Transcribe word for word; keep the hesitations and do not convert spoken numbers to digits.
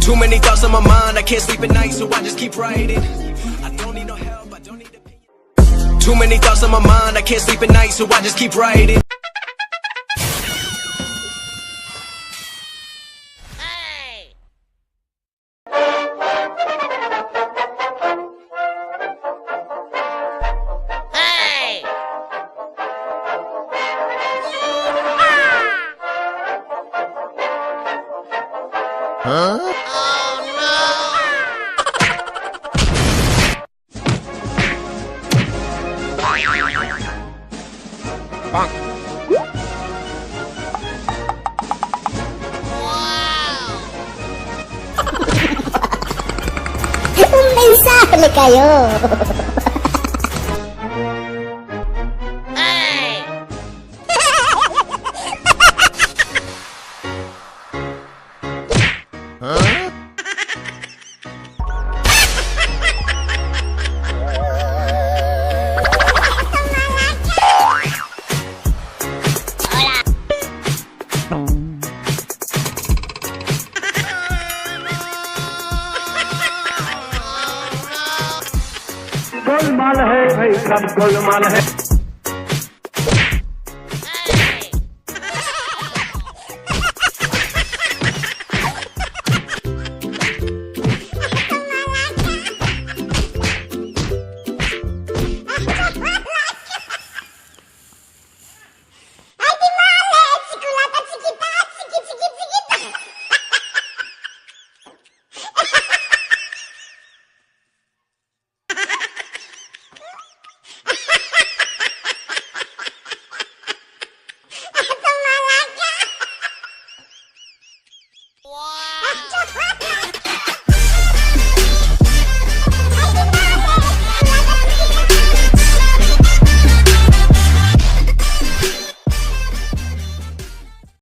Too many thoughts on my mind, I can't sleep at night, so I just keep writing. I don't need no help, I don't need opinion. Too many thoughts on my mind, I can't sleep at night, so I just keep writing. Umbensahne kayo. Golmaal है भाई, सब गोलमाल है।